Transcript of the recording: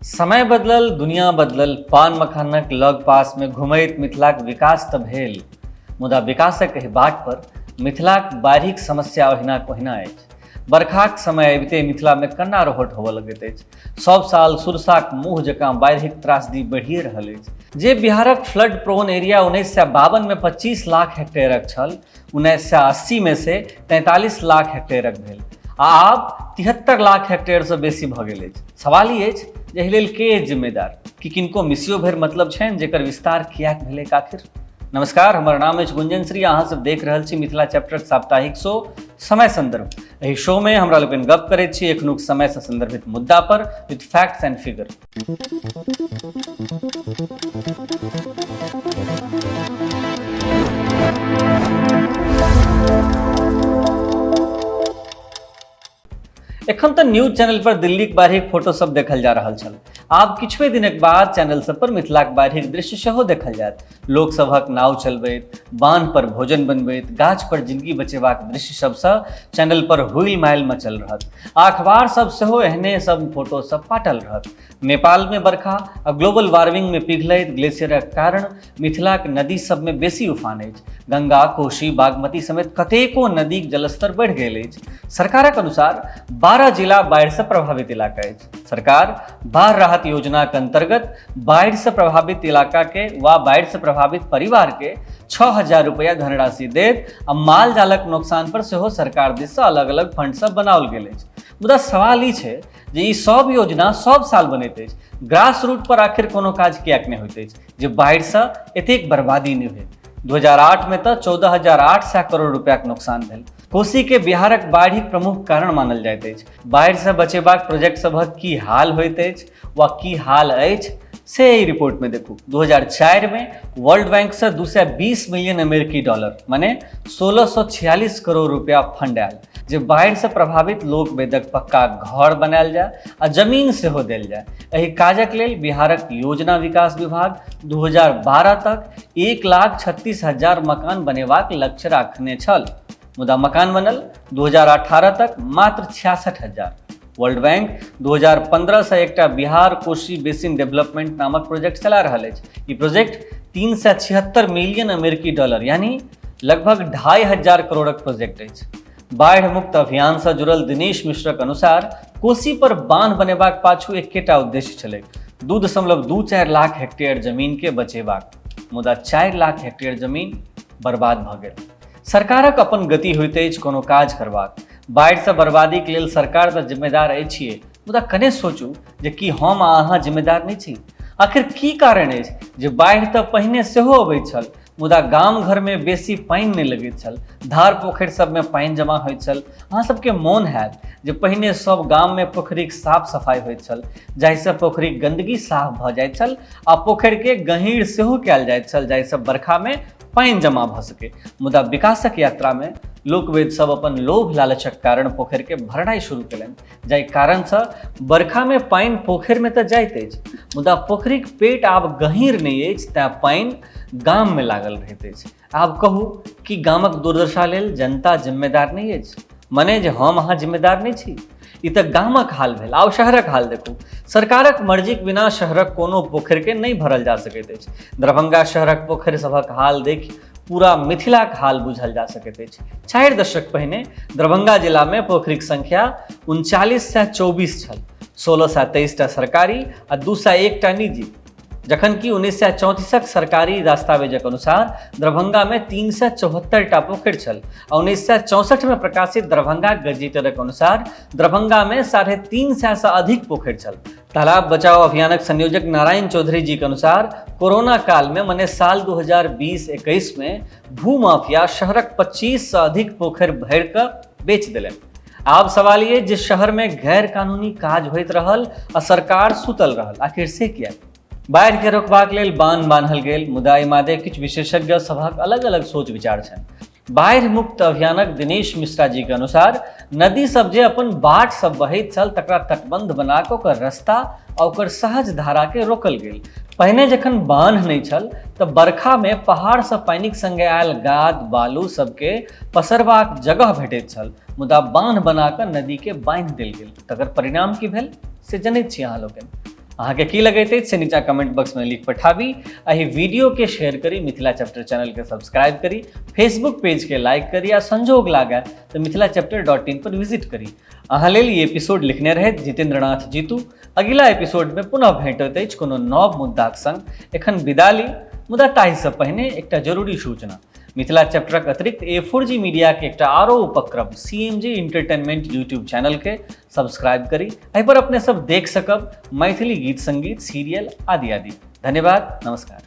समय बदलल, दुनिया बदलल। पान मखानक लग पास में घुमैत मिथिलाक विकास तऽ भेल, मुदा विकासक एहि बाट पर मिथिलाक बाढ़िक समस्या ओहिनाक ओहिना अछि। बरखाक समय अबिते मिथिलामे कन्ना रोहट होबय लगैत अछि। सब साल सुरसाक मुँह जकाँ बाढ़िक त्रासदी बढ़िए रहल अछि। जे बिहारक फ्लड प्रोन एरिया 1952 मे 25 लाख हेक्टेयरक छल, 1980 मे से 43 लाख हेक्टेयरक भेल आ आब 73 लाख हेक्टेयरसँ बेसी भऽ गेल अछि। सवाल ई अछि जे एहि लेल के अछि जिम्मेदार? की किनको मिसियो भरि मतलब छनि जेकर विस्तार किएक भेलैक आखिर? नमस्कार, हमर नाम अछि गुंजन श्री। अहाँ सब देख रहल छी मिथिला चैप्टरक साप्ताहिक शो समय संदर्भ। एहि शो में हमरा लोकनि गप करैत छी एखनुक समय से संदर्भित मुद्दा पर विथ फैक्ट्स एंड फिगर। एखन तऽ न्यूज चैनल पर दिल्लीक बाढ़िक फोटो सब देखल जा रहल छल। आब किछुए दिनक बाद चैनल सब पर मिथिलाक बाढ़िक दृश्य सेहो देखल जायत। लोक सभक नाव चलबैत, बान्ह पर भोजन बनबैत, गाछ पर जिंदगी बचेबाक दृश्य सबसँ चैनल पर हुइल माइल मचल रहत आ अखबार सब सेहो एहने सब फोटो सब पाटल रहत। नेपाल में बरखा आ ग्लोबल वार्मिंग में पिघलैत ग्लेशियरक कारण मिथिलाक नदी सबमे बेसी उफान अछि। गंगा, कोशी, बागमती समेत कतेको नदीक जलस्तर बढ़ि गेल अछि। सरकारक अनुसार 12 जिला बाढ़िसँ प्रभावित इलाका अछि। सरकार बाढ़ राहत योजनाक अंतर्गत बाढ़िसँ प्रभावित इलाका के वा बाढ़िसँ प्रभावित परिवार के 6000 रुपया धनराशि देत आ माल जालक नुकसान पर सेहो सरकार दिससँ अलग अलग फंड सब बनाओल गेल अछि। मुदा सवाल ई छै जे ई सब योजना सब साल बनैत अछि, ग्रास रूट पर आखिर कोनो काज किएक नहि होइत अछि जे बाढ़िसँ एतेक बर्बादी नहि भेल। 2008 मे तऽ 14,800 करोड़ रुपयाक नुकसान भेल। कोसी के बिहारक बाढ़िक प्रमुख कारण मानल जाइत अछि। बाढ़िसँ बचेबाक प्रोजेक्ट सभक की हाल होइत अछि वा की हाल अछि से एहि रिपोर्ट में देखू। 2004 में वर्ल्ड बैंक से 220 मिलियन अमेरिकी डॉलर माने 1646 करोड़ रुपया फंड आयल जे बाढ़ि से प्रभावित लोक वेदक पक्का घर बनायल जाय आ जमीन सेहो देल जाय। एहि काजक लेल बिहारक योजना विकास विभाग 2012 तक 1,36,000 मकान बनेबाक लक्ष्य राखने छल, मुदा मकान बनल 2018 तक मात्र 66,000। वर्ल्ड बैंक 2015 से एकटा बिहार कोशी बेसिन डेवलपमेंट नामक प्रोजेक्ट चला रहल अछि। ई प्रोजेक्ट 376 मिलियन अमेरिकी डॉलर यानी लगभग 2,500 करोड़क प्रोजेक्ट अछि। बाढ़ि मुक्त अभियान से जुड़ल दिनेश मिश्रक अनुसार कोसी पर बांध बनेबाक पाछू एकेटा उद्देश्य छलै, 2.24 लाख हेक्टेयर जमीन के बचेबाक, मुदा 4 लाख हेक्टेयर जमीन बर्बाद भऽ गेल। सरकारक अपन गति होइत अछि कोनो काज करबाक। बाढ़िसँ बर्बादीके लेल सरकार तऽ जिम्मेदार अछिए, मुदा कने सोचू जे की हम आ अहाँ जिम्मेदार नहि छी? आखिर की कारण अछि जे बाढ़ि तऽ पहिने सेहो अबैत छल, मुदा गाम घरमे बेसी पानि नहि लगैत छल, धार पोखरि सबमे पानि जमा होइत छल। अहाँ सबके मोन हैत जे पहिने सब गाममे पोखरिक साफ सफाइ होइत छल, जाहिसँ पोखरिक गन्दगी साफ भऽ जाइत छल आ पोखरिके गहीँर सेहो कयल जाइत छल जाहिसँ बरखामे पानि जमा भऽ सकै। मुदा विकासक यात्रामे लोकवेद सब अपन लोभ लालचक कारण पोखरिके भरनाइ शुरू केलनि, जाहि कारणसँ बरखामे पानि पोखरिमे तऽ जाइत अछि, मुदा पोखरिक पेट आब गहीँर नहि अछि, तेँ पानि गाममे लागल रहैत अछि। आब कहू कि गामक दुर्दशा लेल जनता जिम्मेदार नहि अछि? मने जे हम अहाँ जिम्मेदार नहि छी? ई तऽ गामक हाल भेल, आब शहरक हाल देखू। सरकारक मर्जीक बिना शहरक कोनो पोखरिके नहि भरल जा सकैत अछि। दरभंगा शहरक पोखरि सभक हाल देखि पूरा मिथिलाक हाल बुझल जा सकैत अछि। 4 दशक पहिने दरभंगा जिलामे पोखरिक संख्या 3924 छल, 1623टा सरकारी आ 201टा निजी। जखन कि 1934क सरकारी दस्तावेजक अनुसार दरभंगामे 374टा पोखरि छल आ 1964मे प्रकाशित दरभंगा गजेटरक अनुसार दरभंगामे 350सँ अधिक पोखरि छल। तालाब बचाओ अभियानक संयोजक नारायण चौधरी जी के अनुसार कोरोना काल में मने साल 2020-21 में भूमाफिया शहरक 25सँ अधिक पोखरि भरि कऽ बेच देलनि। आब सवाल ये जे शहर में गैर कानूनी काज होइत रहल आ सरकार सुतल रहल, आखिर से किया? बाढ़ि के रोकबाक लेल बांध बान्हल गेल, मुदा एहि मादे किछु विशेषज्ञ सभक अलग अलग सोच विचार छनि। बाढ़ि मुक्त अभियानक दिनेश मिश्रा जी के अनुसार नदी सब जे अपन बाट सब बहैत छल तकरा तटबंध बना कऽ ओकर रास्ता आ ओकर सहज धारा के रोकल गेल। पहिने जखन बान्ह नहि छल तऽ बरखा में पहाड़ सँ पानिक संगे आयल गाद बालू सबके पसरबाक जगह भेटैत छल, मुदा बान्ह बना कऽ नदीके बान्हि देल गेल। तकर परिणाम की भेल से जनैत छी अहाँ लोकनि। अहाँके की लगैत अछि से नीचा कमेंट बॉक्समे लिख पठाबी। एहि वीडियोके शेयर करी, मिथिला चैप्टर चैनलके सब्सक्राइब करी, फेसबुक पेजके लाइक करी आ संजोग लागय तऽ mithilachappter.in पर विजिट करी। अहाँ लेल ई एपिसोड लिखने रहथि जितेंद्रनाथ जीतू। अगिला एपिसोडमे पुनः भेटैत अछि कोनो नव मुद्दाक संग। एखन विदा ली, मुदा ताहिसँ पहिने एकटा जरूरी सूचना। मिथिला चैप्टरक अतिरिक्त A4G मीडियाके एकटा आरो उपक्रम CMG entertainment YouTube चैनलके सब्सक्राइब करी। एहि पर अपने सब देख सकब मैथिली गीत संगीत, सीरियल आदि आदि। धन्यवाद, नमस्कार।